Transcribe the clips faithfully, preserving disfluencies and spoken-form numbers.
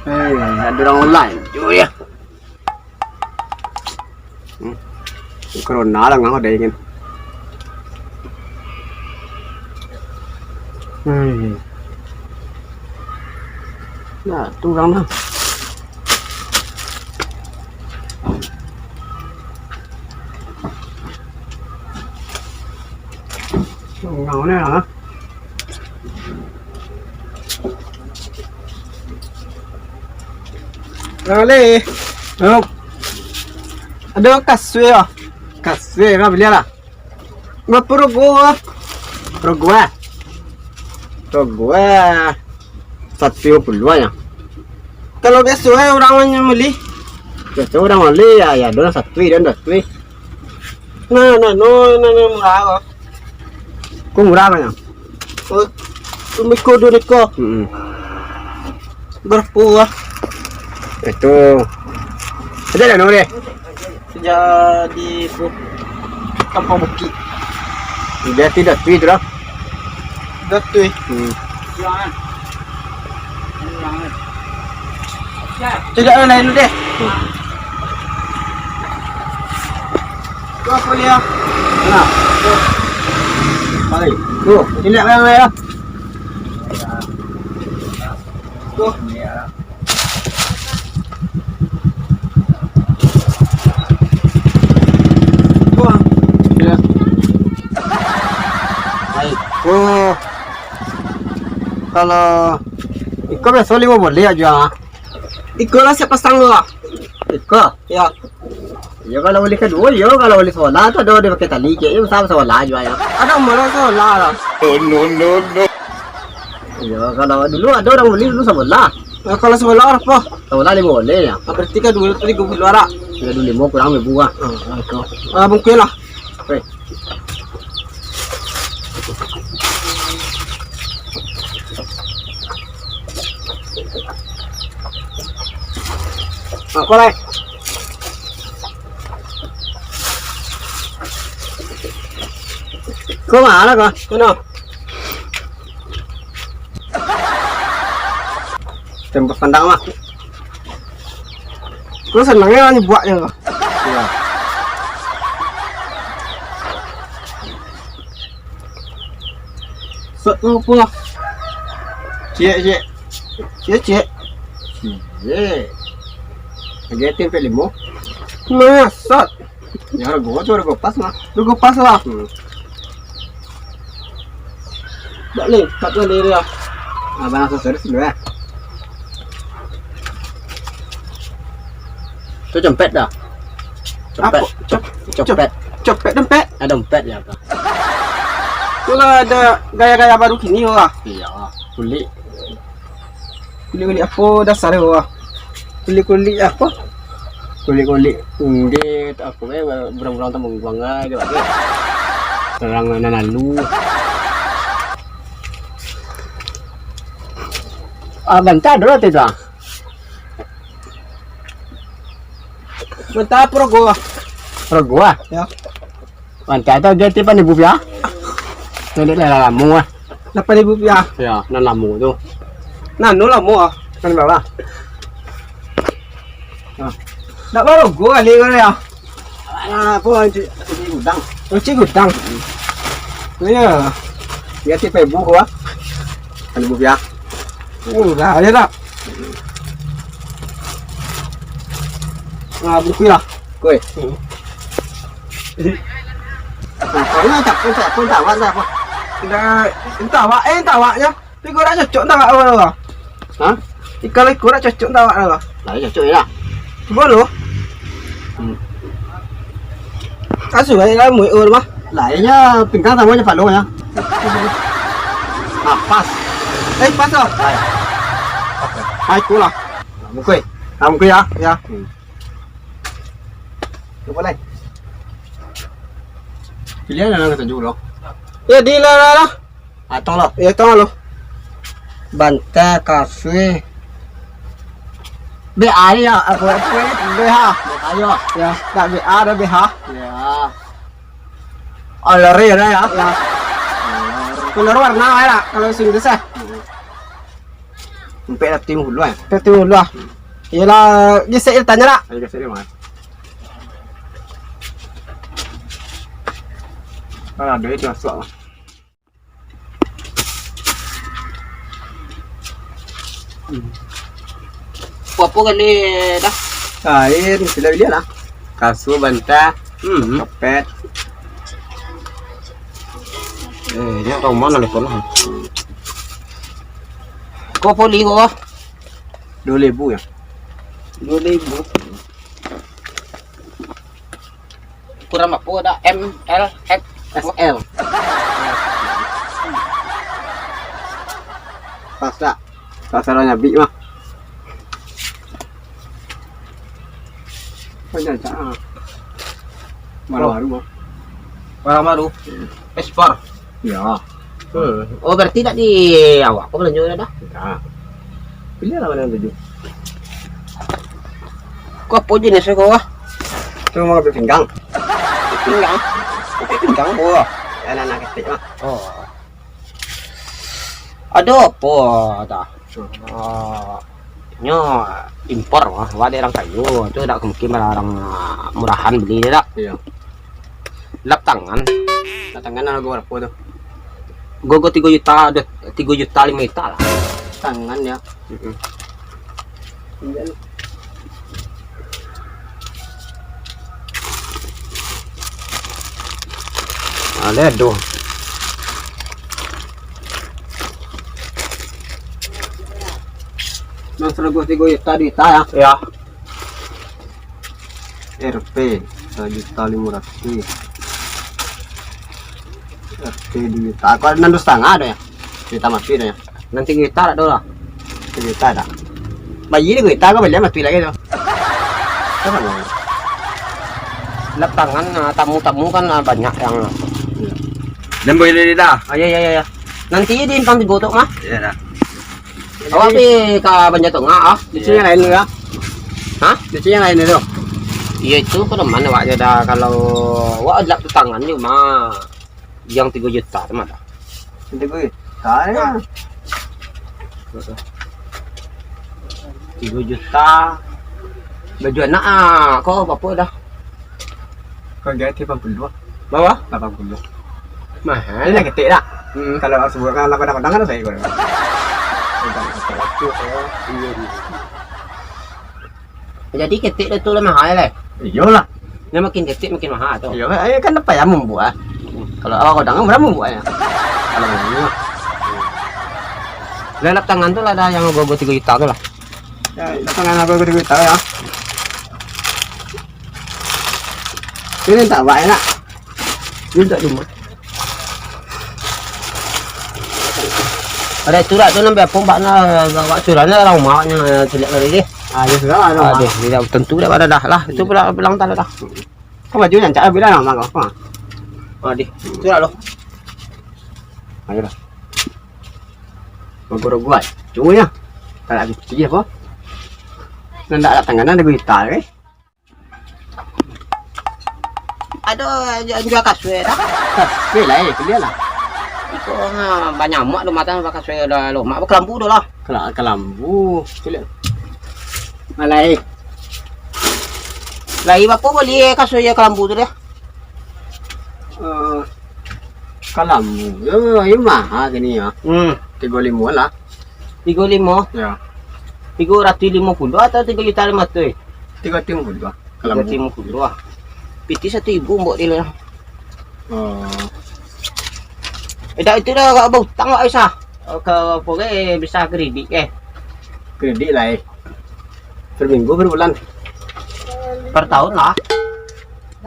Eh, ado urang online. Yo, ya. Hmm. Corona lah ngah deh kan. Hmm. Nah, tu urang lah. Ngau ni lah. Aleh. Yo. Ado kasua ah. Kasua ka bali lah. Bara rogo ah? Rogo ah. Rogo ah. Satu limo puluah nyo. Kalau biaso eh urang nan bali. Biaso urang bali ya, ya ado nan satu, ado nan duo. Nah, nah, no, nah, nah, murah ko. Ko murah kan, ya? Oh, rumah ko duo niko. Hmm. Barapo ah? Itu. Aja lah, no deh. Sejak di Kampung Bukik. Udah tidak tu itu dah. Udah tu. Hmm. Cari yang lain dulu deh. Tu apa dia? Nah. Balik. Tu, ini yang lain ya. Tu. Tu. Ya. Baik. Tu. Kalau iko biaso limo baleh ajo ah. Iko lah siap pasang tu lah. Iko? Ya. Iyo, kalau bali kaduo, iyo, kalau bali sabolah tu ado dipakai tali, kek, iyo, samo sabolah juo, yo. Ado malah sabolah lah. No, no, no, no. Iyo, kalau dulu ado urang bali dulu sabolah. Nah, kalau sabolah barapo? Sabolah limo baleh, yo. Ah, berarti kaduo tadi duo puluah lah. Iyo, duo limo kurang limo lah. Ah, itu. Ah, bungkuih lah. Oke. Ako lai. Ko ma lah ko? Kono. Tembus pandang mah. Ko sanang yo nyo bueknyo ko. Iyo. Sot tu apo lah? Ciek, ciek. Ciek, ciek. Ciek. Lagi atin pek limo. Manyasat. Ya, harga tu harga pas lah. Harga pas lah. Hmm. Dak lengkap lah dari dia. Abang langsung serius dulu ya. Tu copet dah. Copet. Apo? Cop-, cop-, copet. Copet dompet? Ada dompet ya apa? Tu lah ada gaya-gaya baru kini lah. Iya, kulik. Kulik-kulik apo dasar tu lah? Kulik-kulik apo? Kulik-kulik unggit, apo eh, burang-burang tamangguang ai, dia pakai. Terang nan lalu. Ah, banta ado lah tu, ah. Banta apo rogo, ah? Rogo, ah? Ya. Banta tu aja tiap ribu rupiah. Pendek lah lamo, ah. Lapan ribu rupiah. Ya, nan lamo tu. Nan nu lamo, ah. Kan berapa? Nah. Ndak barogo kali ko yo. Ah, apo, cuci, cuci gudang. Cuci gudang. Iyo. Yo, tiap ribu ko, ah. Kan ribu rupiah. Murah aja dak. Nah, bungkuih lah. Kuih. Hmm. Nah, pokoknya tak pun, tak pun, tak awak, tak apa. Dah, entah awak, eh, entah awaknya. Tapi kau dak cocok, entah awak, awak. Hah? Kalau kau dak cocok, entah awak, awak. Lah, cocok je lah. Cubo lu. Hmm. Asu, baik lah, muik ur mah. Lah, inya pinggang samo je palo nya. Ah, pas. Eh, pas lah. Hai. Hai, cool lah. Mukui. Ah, mukui ya. Ya. Hmm. Cubo lai. Pilihan lah, nak tunjuk lo. Ya, di lah, lah, lah. Atong lo. Ya, atong lo. Banta, kasui. B A ya, apa, apa, B H. Ayo. Ya, tak B A ada B H. Ya. Oh, lori ada ya? Ya. Lori warna ya, kalau sing besar. Ampek ratuih limo puluah, eh? Ratuih limo puluah. Iyolah, gesek je tanyo lah. Ayo, gesek je, Mas. Kalau ado itu masuk, Mas. Apo kali dah? Kain, sudah bali lah. Kasua, bantal, hmm, kapet. Eh, nyo ka rumah nak telepon lah. Ko poli ko? Duo ribu yo. Duo ribu. Ukuran apo dah? M, L, X? S L. Pas dak? Pas ado nyo bali mah. Banyak cak, ah. Barang baru, mah. Barang baru? Ekspor? Iyo. Hmm. Oh, berarti dak di awak ko balanjo dah? Dak. Piliah lah mano nan tuju. Ko apo jenis ko, ah? Tu mau ambil pinggang. Pinggang? Ambil pinggang, oh. Anak-anak ketek mah. Oh. Ado apo dah? Ah, nyo impor mah, awak dek urang kayo, tu dak mungkin barang murahan bali dak? Iyo. Lap tangan. Lap tangan hargo barapo tu? Gogo tigo juta, ado tigo juta, limo juta lah. Tangan yo. Mm-mm. Ado, aduh. Nan sarugo tigo juta, duo juta yo? Yo. R P sajuta limo ratuih. R P duo juta. Aku ado nan duo satangah ado yo. Duo juta mati ado yo. Nan tigo juta dak ado lah. Tigo juta dak. Bayi tigo juta ko bali mati lagi tu. Kan samo. Lap tangan, ah, tamu-tamu kan, ah, banyak yang. Iyo. Dan boleh dah. Ah, yo, yo, yo, yo. Nanti di simpang tigo tu mah. Iyo dah. Awak pi ka Banjar Tongah, ah? Di siko nan lain tu, yo? Hah? Di siko nan lain tu. Iyo, itu ka mano awak nyo dah, kalau awak lap tu tangan ni mah, nan tigo juta tu mah dah. Tigo juta yo. Tigo juta. Baju anak, ah, ko barapo dah? Ko gaji lapan puluah. Bawah? Lapan puluah. Mahal. Ini lah ketek dah. Hmm. Kalau subuah kan, kadang-kadang kan sayo. Kadang-kadang waktu, oh, iyo, iyo. Jadi ketek tu lah mahal lah. Iyolah. Nyo makin ketek makin mahal tu. Iyo, eh, kan apo yo mambuek? Kalau awak kadang murah mambueknyo. Kalau ini mah. Lah, lap tangan tu lah dah nan gogo tigo juta tu lah. Yo, lap tangan hargo tigo juta yo. Ini tak baik nak. Ini tak cuma. Ado surat tu, nan bia pun bak na, bak surat na rumah awaknyo, caliak tadi deh. Ah, yo sudah lah, rumah. Aduh, tidak tentu dah pada dah lah. Itu pulang, pulang tadi dah. Kau baju nan cak bilang nama kau apa? Aduh, surat lo. Ayo dah. Rogo-rogo ai. Cuma yo. Tak nak cuci apo? Nan dak datang kan ado berita, eh. Ado yang jual kasua dah? Kasua lah, eh, kuliah lah. Iko, ha, banyak amak tu matan bakasua dah lomak, bakalambu tu lah. Kala-, kalambu, kuliah. Alah, eh. Lai barapo bali kasua kalambu tu dah? Eh, kalambu, yo, yo mahal kini yo. Hmm. Tigo limo lah. Tigo limo? Yo. Tigo ratuih limo puluah atau tigo juta limo ratuih? Tigo ratuih limo puluah. Tigo ratuih limo puluah. Pitih satu ribu mbok di lah. Oh. Eh, dak itu dah, agak bautang, agak bisa. Oh, ka apo ge, bisa kredit ge? Kredit lah, eh. Per minggu, per bulan? Per tahun lah.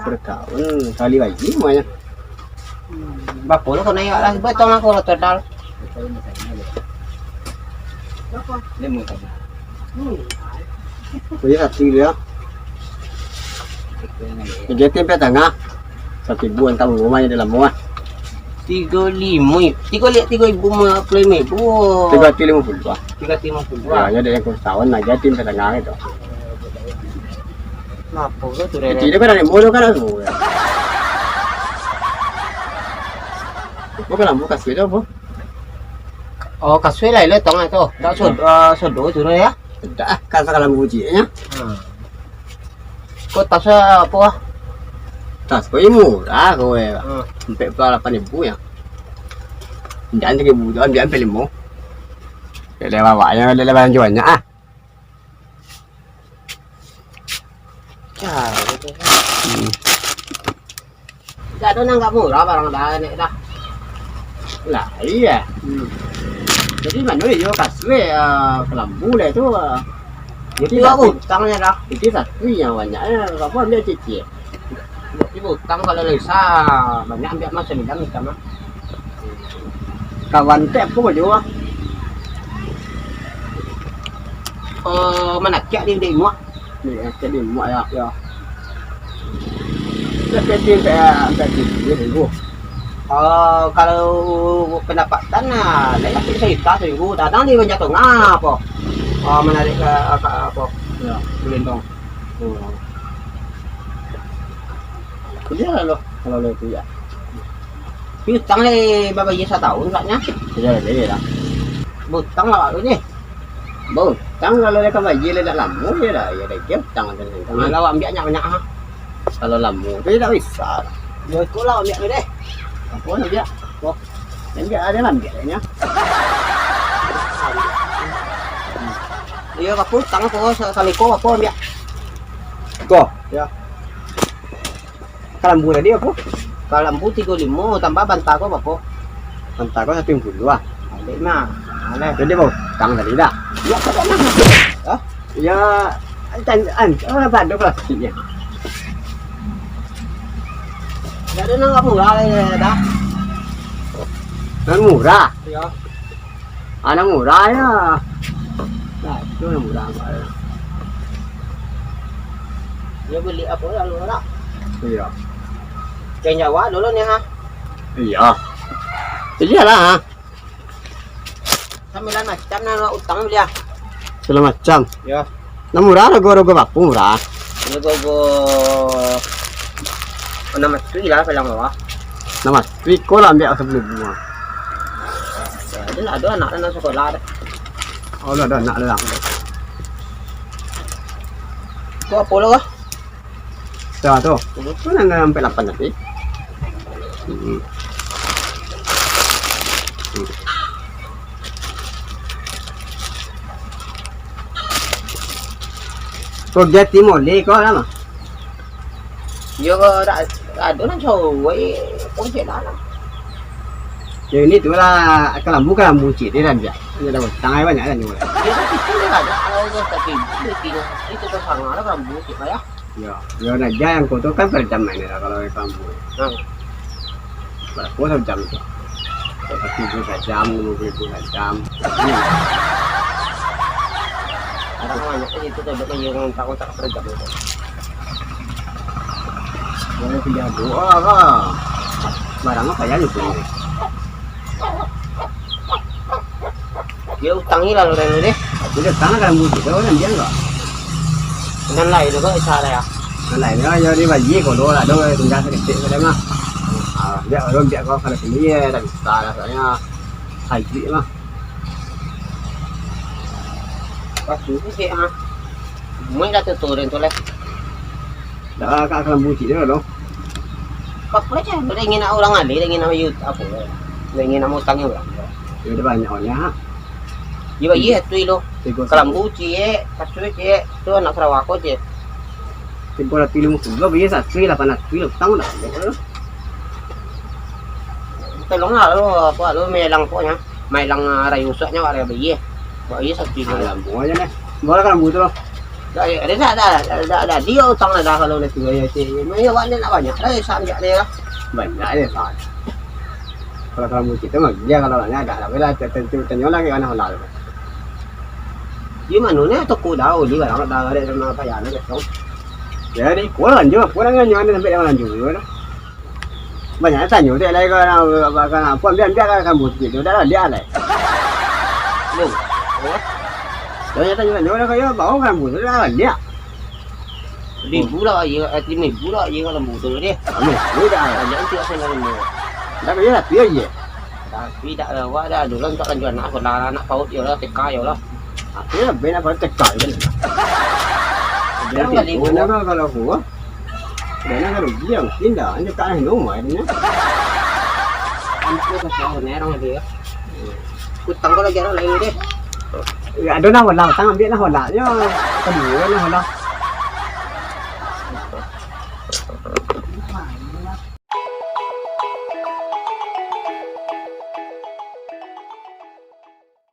Per tahun, kali bagi semuanya. Barapo lo kena iwak lah, betong aku lah total. Punya satu dia. Jadi, tempe tangah. Satu ribu, antah rumah yang dalam rumah. Tigo limo, tigo li-, tigo ribu limo puluah ribu. Tigo ratuih limo puluah. Tigo ratuih limo puluah. Ya, ada yang kurang tahun lagi, tim setengah itu. Ngapo tu, tu, Rere? Itu dia kan ada mulu kan, aku. Bukan lah, bukan sih, apa? Oh, kasui lah lo tong tu. Tak sodo, ah, sodo tu lah ya. Dak, kan sagalo bujiaknyo. Hmm. Ko tas apo ah? Tas ko murah ko, eh. Hmm. Ampek puluah lapan ribu ya. Jangan tiga ribu, jangan, jangan ampek limo. Lele bawaknyo, lele banyak-banyak ah. Caro tu. Hmm. Dak ado nan agak murah barang dah, nek dah. Lah, iya. Hmm. Jadi, mano iyo kasui, ah, kalambu lah tu, ah. Jadi, Iyo, tapi utang ya dah. Jadi, satu yang banyak, eh, apa ambil cicil. Jadi, utang kalau lah bisa, banyak ambil mas, sembilan utang mah. Kawan tek apo juo? Eh, manakiak di, di muak. Ni, eh, jadi muak ya. Ya. Dia peti sampai, sampai tujuh ribu. Oh, kalau pendapatan, nah, naik sampai sejuta seminggu. Kadang di Banjar Tongah apo. Oh, menarik ke, ke apo? Ya, gelendong. Oh. Kerja lah lo, kalau lo itu ya. Piutang le babayia satahun agaknyo. Iyo, iyo lah. Butang lah awak tu ni. Butang kalau le ka bayia le dak lamo je lah. Iyo, dak kiro utang tu. Kalau awak ambiak nyo banyak ha. Kalau lamo tu dak bisa. Yo, iko lah ambiak tu deh. Apo nak ambiak? Apo? Ambiak ado lah ambiak nyo. Iyo, apo utang apo sa-, saliko apo ambiak? Ko. Yo. Kalambu tadi apo? Kalambu tigo limo tambah banta ko apo? Banta ko satu limo puluah ah. Adik mah. Alah. Jadi mau utang tadi dah. Ya, tak ada. Hah? Ya, an, an, oh, tak ada plastiknya. Jadi nang murah lah ya, dah. Nang murah? Ya. Anak murah ya. Nah, itu yang murah, Pak. Dia beli apa ya, lu nak? Iya. Kain Jawa dulu nih, ha? Iya. Iyalah, ha? Sambilan macam nah, utang beli, ah. Sambilan macam? Iya. Nah, murah, rogo-rogo bapu murah. Rogo-rogo enam ratus lah, paling bawah. Enam ratus, iko lah ambiak sapuluah ribu. Ya, ado lah, ado anak nan sakolah dah. Oh, lah, ado anak dah. Ko apo lah, wah? Dah tu. Hmm. Tu nan ampek lapan tadi. Hmm. Hmm. Ko gati mole ko lah mah. Yo, dak, ado nan cowok, eh, konsep lah, lah. Yo, ini tu lah, kalambu-kalambu cik dia dah, dia dah utang ai banyak dah ni, mulai. Yo, tapi tu lah, dah, kalau dah tapi, itu tu sangat lah kalambu cik, lah, ya. Yo, yo, nah, jan ko tu kan per jam main lah, kalau kalambu. Hmm. Barapo sajam tu? Dua ratus ribu sajam, limo puluah ribu sajam. Kadang banyak kan itu, tu, dok iyo ngontak-ngontak per jam itu. Boleh pindah doa lah. Barang apa ya itu? Dia utangi lah orang tu deh. Aku dah utang kan muji tu, orang dia enggak. Nan lain tu, Isa, lah, ya. Nan lain tu, ya, dia bagi ko, dua lah, dua, tinggal sedikit saja mah. Ah, dia orang dia kau kalau sendiri, ya, dah bisa lah, soalnya haji mah. Pas tu sih, ah. Mungkin dah tuturin tu lah. Dah, kak, kalambu cik tu lah, dong. Apa aja, dah ingin nak orang alih, dah ingin nak yut-, apa, dah ingin nak utangnya orang. Ya, dah banyak orang, ha. Iya, iya, tu lo. Tiga kalambu, ciek, kasut, ciek. Tu anak Sarawak ko, ciek. Tiga ratus lima puluh, biasa, satu lapan ratus, utang dah. Tolonglah lo, apa, lo melang pokoknya. Melang, ah, rayu usaknya, wak rayu bayi. Wak iya satu kilo. Alah, buah aja deh. Buah lah kalambu tu lo. Dah, ya, dah, dah, dah, dah, dah, dia utang dah, dah, kalau dah tu, ya, cik. Ya, wak ni nak banyak, dah, ya, sambil dia lah. Banyak dia, Pak. Kalau kalambu kita mah, dia kalau banyak, dah, dah, dah, tentu, tentu lagi, mana halal. Di mana ni toko dah, di barang dah, ada sama payah, dah, betul. Ya, di kurang je, kurang je, ada sampai dalam lanjut juga dah. Banyak tanyo dek lai ka, ka, ka, ka, ambiak, ambiak ka kalambu sikit tu, dak lah, liak lai. Lo. Banyak tanyo, tanyo dah kaya bau kalambu tu, dak lah, liak. Ribu lah, iya, eh, lima ribu lah, iya, kalambu tu deh. Lima ribu dah. Banyak itu asal kalambu. Dah kaya lah, piye je. Tapi dak ada, awak dak ado lah untuak lanjuik anak sekolah, anak paut yo lah, T K yo lah. Aku lah ben nak paut T K yo. Dah Dah tipu balik. Dah lah kalau aku. Dah nak rugi ya, mungkin dah. Hanya tak ada nomor dia. Anak tu kasihan benar orang dia. Utang kau lagi orang lain deh. Ya, ada nak hola, utang ambil lah hola. Ya, kedua lah hola.